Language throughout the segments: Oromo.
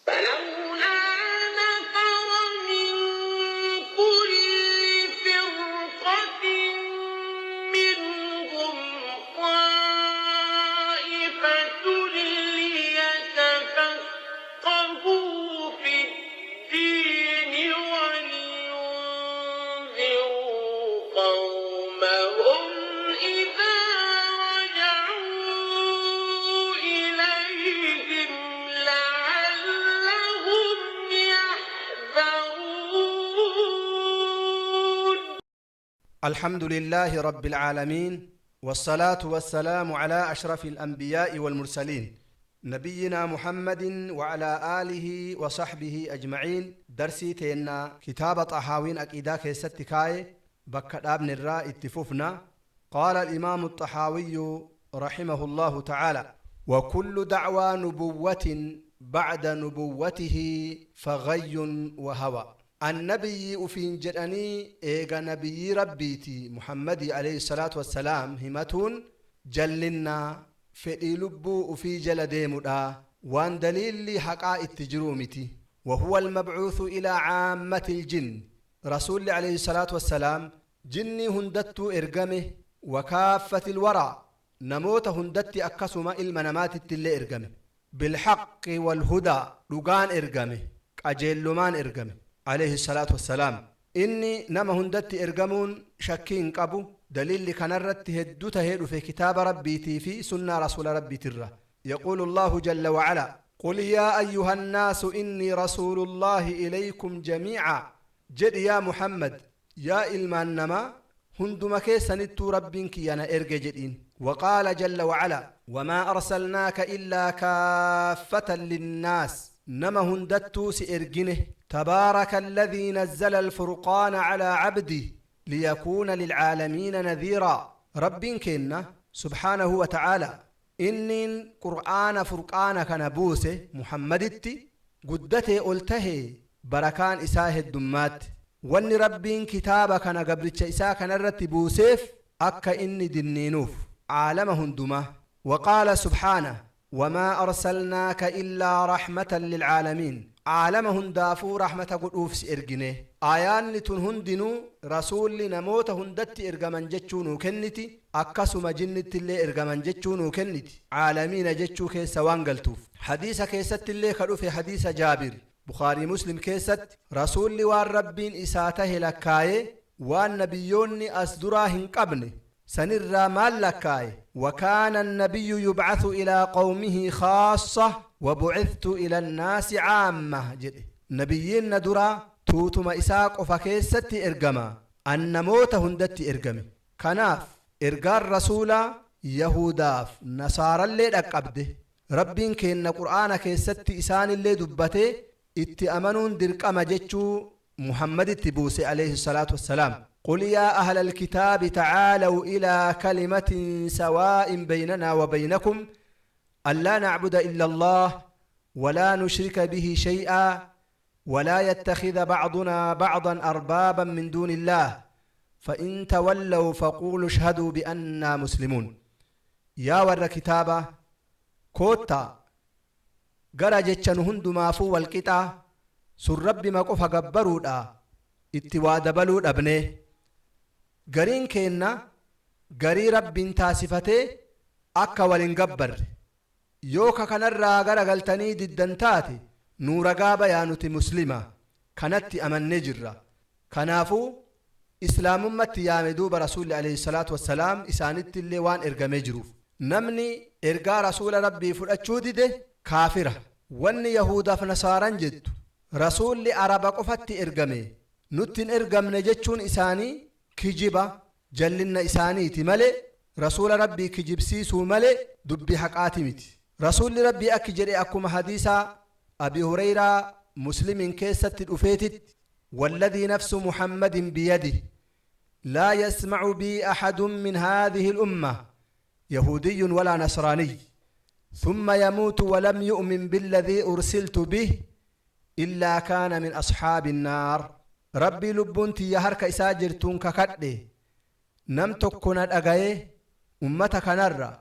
فلولا نفر من كل فرقة منهم طائفة ليتفقهوا في الدين ولينذروا قومهم إذا رجعوا إليهم لعلهم يحذرون. الحمد لله رب العالمين، والصلاة والسلام على أشرف الأنبياء والمرسلين، نبينا محمد وعلى آله وصحبه أجمعين. درسي تينا كتاب طحاوين أكيدا كيست كاي بكا ابن الراء اتففنا. قال الإمام الطحاوي رحمه الله تعالى: وكل دعوى نبوة بعد نبوته فغي وهوى. النبي أفين جدني إيغا نبي ربيتي محمد عليه الصلاة والسلام همتون جلنا فئي لبو أفي جل ديمدا وان دليل حقا اتجرومتي. وهو المبعوث إلى عامة الجن، رسول عليه الصلاة والسلام جني هندت إرقمه، وكافة الورى نموت هندت أكسما المنامات التلي إرقمه، بالحق والهدى لقان إرقمه، قجلمان إرقمه عليه الصلاة والسلام. إني نما هندت إرقمون شكين قبو دليل كنرت هدو تهيد في كتاب ربي في سنة رسول ربي ترى. يقول الله جل وعلا: قل يا أيها الناس إني رسول الله إليكم جميعا. جد يا محمد يا إلمان نما هندما كيسنتو ربك يانا إرجع جدين. وقال جل وعلا: وما أرسلناك إلا كافة للناس. نما هندتو سإرجنه. تبارك الذي نزل الفرقان على عبده ليكون للعالمين نذيرا. ربك إن سبحانه وتعالى إنين قرآن فرقان كنبوسه محمدتي قدته قلته بركان إساه الدمات. وان ربين كتابك أنا قبلتش إساه كان بوسيف أكا إني دنينوف عالمهن دمه. وقال سبحانه: وما أرسلناك إلا رحمة للعالمين. عالمهن دافو رحمة قلوف سإرقنه. آيان تنهندنو رسول نموت هندت إرقمن جتشونو كنتي أكسما جنت اللي إرقمن جتشونو كنتي عالمين جتشو كيسا وانقلتوف. حديث كيست اللي خلو في حديث جابر بخاري مسلم كيست رسول والربين إساته لكاي والنبيون أصدراهن قبنه سنرى مال لكاي. وكان النبي يبعث إلى قومه خاصة وبعثت إلى الناس عامة. جده نبيين ندرا توتما إساق فكيست إرقما أن موت هندت إرقمي. كناف إرقار رسولا يهوداف نصارى اللي أقبده ربين كإن قرآن كيست إسان اللي دبته اتأمنون درقما جتشو محمد التبوسي عليه الصلاة والسلام. قل يا أهل الكتاب تعالوا إلى كلمة سواء بيننا وبينكم ألا نعبد إلا الله ولا نشرك به شيئا ولا يتخذ بعضنا بعضا أربابا من دون الله فإن تولوا فقولوا اشهدوا بأننا مسلمون. يا ور كتابة كوتا قرجتشن هندما فو والقطع سر ربي ما قف قبرودا اتوا دبلو أبنه gariin keenna garii rabbiin taasifatee akka waliin gabbarre yoo ka kanarraa garagaltanii diddan taate nuu ragaa bayaa nuti muslima kanatti amannee jirra. Kanaafuu islaamummatti yaame duuba rasuulli alayhi salaatu wassalaam isaanitti illee waan ergamee jiruuf namni ergaa rasuula rabbii fudhachuu dide kaafira. Wanni yahudaaf nasaaran jettu rasuulli araba qofatti ergame nutti hin ergamne jechuun isaanii kijiba jallinna isaaniiti malee rasuula rabbii kijibsiisuu malee dubbii haqaati miti. Rasuulli rabbii akki jedhe akkuma hadiisaa Abi Hureyraa Muslimiin keessatti dhufeetitti: والذي نفس محمد بيده لا يسمع بي أحد من هذه الأمة يهودي ولا نصراني ثم يموت ولم يؤمن بالذي أرسلت به إلا كان من أصحاب النار. ربي لبونتي يهرك إساجرتون ككده نم تكون أغايه أمتك نرى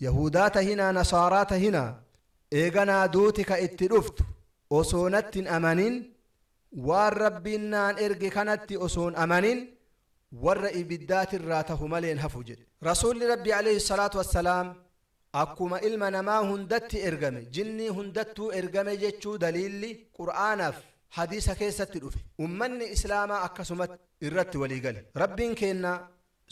يهودات هنا نصارات هنا إيغانا دوتك اتلفت Osoo natti hin amanin, waan Rabbiin naan erge kanatti osoon amanin, warra ibiddaatirraa tahu maleen hafu jedhe. Rasuulli Rabbi alayhi salaatu wassalaam akkuma ilma namaa hundatti ergame, jinnii hundattuu ergame jechuu daliilli Qur'aanaaf hadiisa keessatti dhufe. Ummanni Islaamaa akkasumatti irratti walii gale. Rabbiin keenna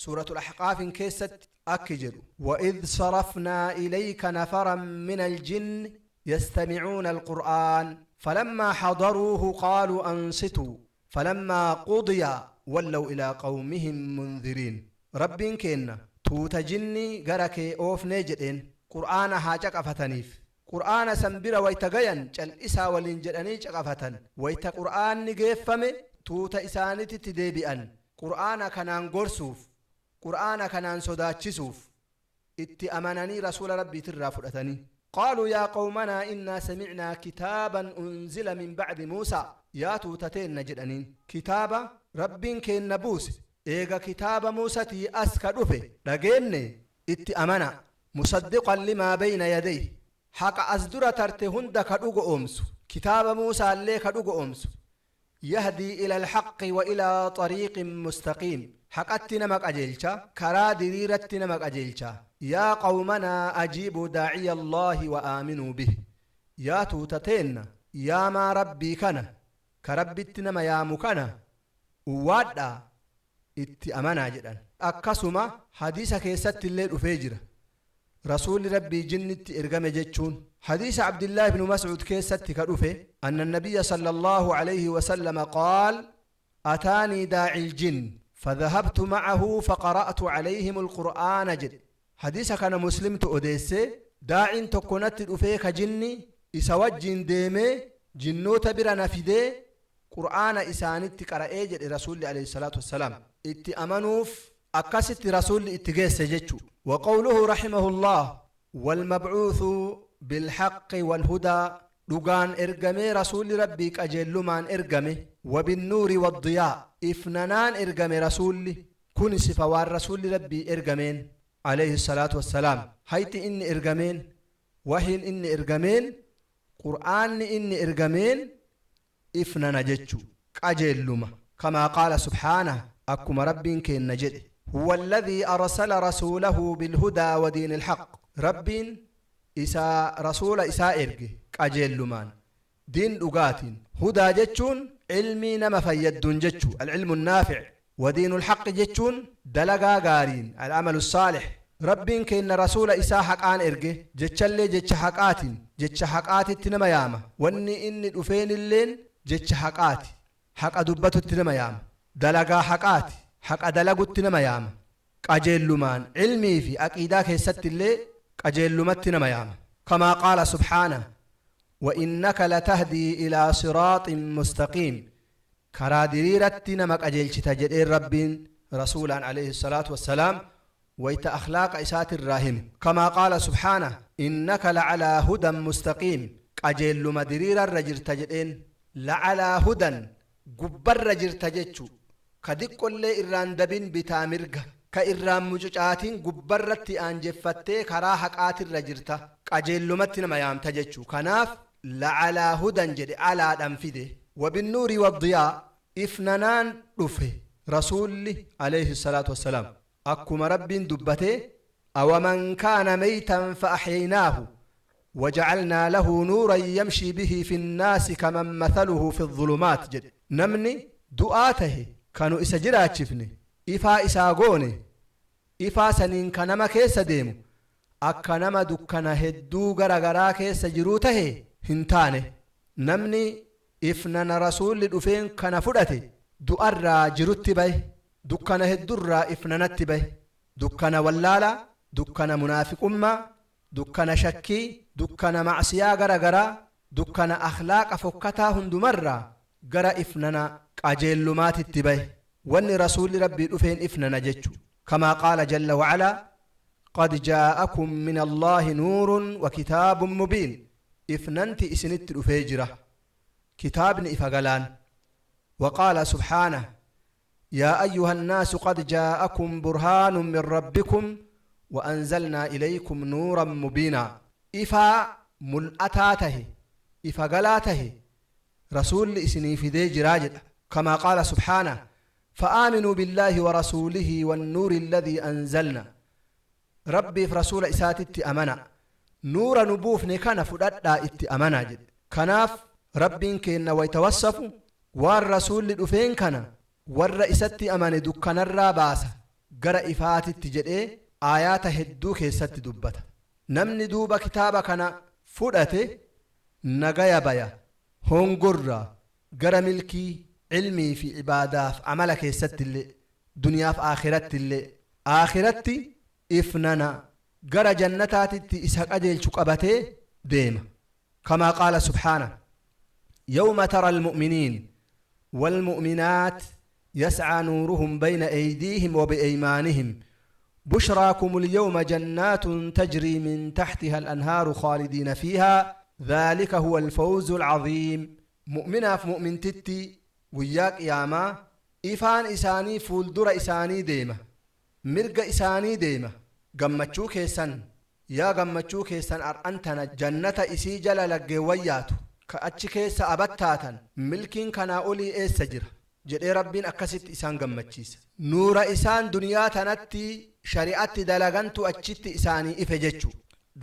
suuratul Ahqaafin keessatti akki jedhu: وإذ صرفنا إليك نفرا من الجن يستمعون القرآن فلما حضروه قالوا أنصتوا فلما قضي ولوا إلى قومهم منذرين. Rabbiin keenna tuuta jinni gara kee oofnee jedheen, Qur'aana haa caqafataniif. Qur'aana san bira wayta gayan cal'isaa waliin jedhanii caqafatan. Wayta Qur'aanni geeffame tuuta isaanititti deebi'an, Qur'aana kanaan gorsuuf, Qur'aana kanaan sodaachisuuf. Itti amananii Rasuula Rabbiitirraa fudhatanii: قالوا يا قومنا إنا سمعنا كتابا أنزل من بعد موسى. Yaa tuuta teenna jedhaniin, kitaaba Rabbiin keenna buuse eega kitaaba Muusatii as ka dhufe dhageenne, itti amana. مصدقا لما بين يديه, haqa as dura tarte hunda ka dhugo oomsu, kitaaba Muusaallee ka dhugo oomsu. يهدي إلى الحق وإلى طريق مستقيم, haqatti nama qajeelcha, karaa diriiratti nama qajeelcha. يا قومنا أجيبوا داعي الله وآمنوا به. Yaa tuuta teenna, yaamaa Rabbii kana, ka Rabbitti nama yaamu kana uwwaadhaa, itti amanaa jedhan. Akkasuma hadiisa keessatti illee dhufee jira Rasuulli Rabbii jinnitti ergame jechuun. Hadiisa Abdillaahi ibnu Mascuud keessatti ka dhufe: أن النبي صلى الله عليه وسلم قال: أتاني داعي الجن فذهبت معه فقرأت عليهم القرآن jedhe. Hadiisa kana Muslimtu odeesse. Daaciin tokko natti dhufee ka jinni, isa wajjin deemee jinnoota bira na fidee Qur'aana isaanitti qara'ee jedhe Rasuulli alayhi salaatu wassalaam. Itti amanuuf akkasitti Rasuulli itti geesse jechuu. وقوله رحمه الله: والمبعوث بالحق والهدى, dhugaan ergamee Rasuulli Rabbii, qajeellumaan ergame. وبالنور والضياء, ifnanaan ergame Rasuulli kun. Sifa waan Rasuulli Rabbii ergameen عليه الصلاة والسلام, hayti inni ergameen, wahiin inni ergameen, Qur'aanni inni ergameen ifnana jechuu, qajeelluma. كما قال سبحانه, akkuma Rabbiin keenna jedhe: هو الذي أرسل رسوله بالهدى ودين الحق. Rabbiin isaa rasuula isaa erge qajeellumaan, diin dhugaatiin. Hudaa jechuun ilmii nama fayyadduun jechuu, العلم النافع. ودين الحق jechuun dalagaa gaariin, العمل الصالح. Rabbiin keenna rasuula isaa haqaan erge, jechallee jecha haqaatiin, jecha haqaatitti nama yaama. Wanni inni dhufeenilleen jecha haqaati, haqa dubbatutti nama yaama, dalagaa haqaati, haqa dalagutti nama yaama, qajeellumaan ilmii fi aqiidaa keessatti illee qajeellumatti nama yaama. كما قال سبحانه: وإنك لتهدي إلى صراط مستقيم, karaa diriiratti nama qajeelchita jedheen Rabbiin rasuulaan عليه الصلاة والسلام wayta akhlaaqa isaatirraa hime. كما قال سبحانه: إنك لعلى هدى مستقيم, qajeelluma diriirarra jirta jedheen. لعلى هدى, gubbarra jirta jechu, ka diqqollee irraan dabin, bitaa mirga ka irraan mucucaatiin, gubbarratti aanjeffattee karaa haqaatirra jirta, qajeellumatti nama yaamta jechuu. Kanaaf لعلى هدى jedhe, alaadhaan fide. وبالنور والضياء, ifnanaan dhufe Rasuulli عليه الصلاة والسلام, akkuma Rabbiin dubbate: أومن كان ميتا فأحييناه وجعلنا له نورا يمشي به في الناس كمن مثله في الظلمات jedhe. Namni du'aa tahe kanu isa jiraachifne, ifaa isaa goone, ifaa saniin ka nama keessa deemu akka nama dukkana hedduu gara garaa keessa jiruu tahe hin taane. Namni ifnana Rasuulli dhufeen kana fudhate du'arraa jirutti bahe, dukkana heddurraa ifnanatti bahe, dukkana wallaalaa, dukkana munaafiqummaa, dukkana shakkii, dukkana macsiyaa gara garaa, dukkana akhlaaqa fokkataa hundumarraa gara ifnana qajeellumaatitti bahe. Wanni Rasuulli Rabbii dhufeen ifnana jechu. كما قال جل وعلا: قد جاءكم من الله نور وكتاب مبين, ifnanti isinitti dhufee jira, kitaabni ifa galaan. وقال سبحانه: يا أيها الناس قد جاءكم برهان من ربكم وأنزلنا إليكم نورا مبينا, ifaa mul'ataa tahe, ifa galaa tahe. Rasuulli isinii fidee jiraa jedha. Kamaa qaala subhaana: فآمنوا بالله ورسوله والنور الذي أنزلنا. Rabbiif rasuula isaatitti amana, nuura nu buufne kana fudhadhaa, itti amanaa jedhe. Kanaaf Rabbiin keenna waytawassafu waan rasuulli dhufeen kana warra isatti amane dukkanarraa baasa gara ifaatitti jedhee aayaata hedduu keessatti dubbata. Namni duuba kitaaba kana fudhate nagaya baya, hongorraa gara milkii cilmii fi ibaadaaf amala keessatti illee, duniyaaf aakiratti illee, aakiratti ifnana gara jannataatitti isa qajeelchu qabatee deema. Kamaa qaala subhaana: يوم ترى المؤمنين والمؤمنات يسعى نورهم بين أيديهم وبأيمانهم بشراكم اليوم جنات تجري من تحتها الأنهار خالدين فيها ذلك هو الفوز العظيم. مؤمنا في مؤمن تتي وياك ياما ifaan isaanii fuuldura isaanii deema, mirga isaanii deema. Gammachuu keessan, yaa gammachuu keessan, ar'an tana jannata isii jala laggeewwan yaatu ka achi keessa abattaatan, milkiin kanaa olii eessa jira jedhee Rabbiin akkasitti isaan gammachiisa. Nuura isaan duniyaa tanatti shari'atti dalagantu achitti isaanii ife jechuu.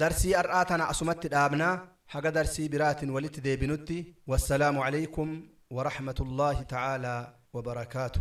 Darsii ar'aa tana asumatti dhaabnaa, haga darsii biraatiin walitti deebinutti, wassalaamu alaykum ورحمة الله تعالى وبركاته.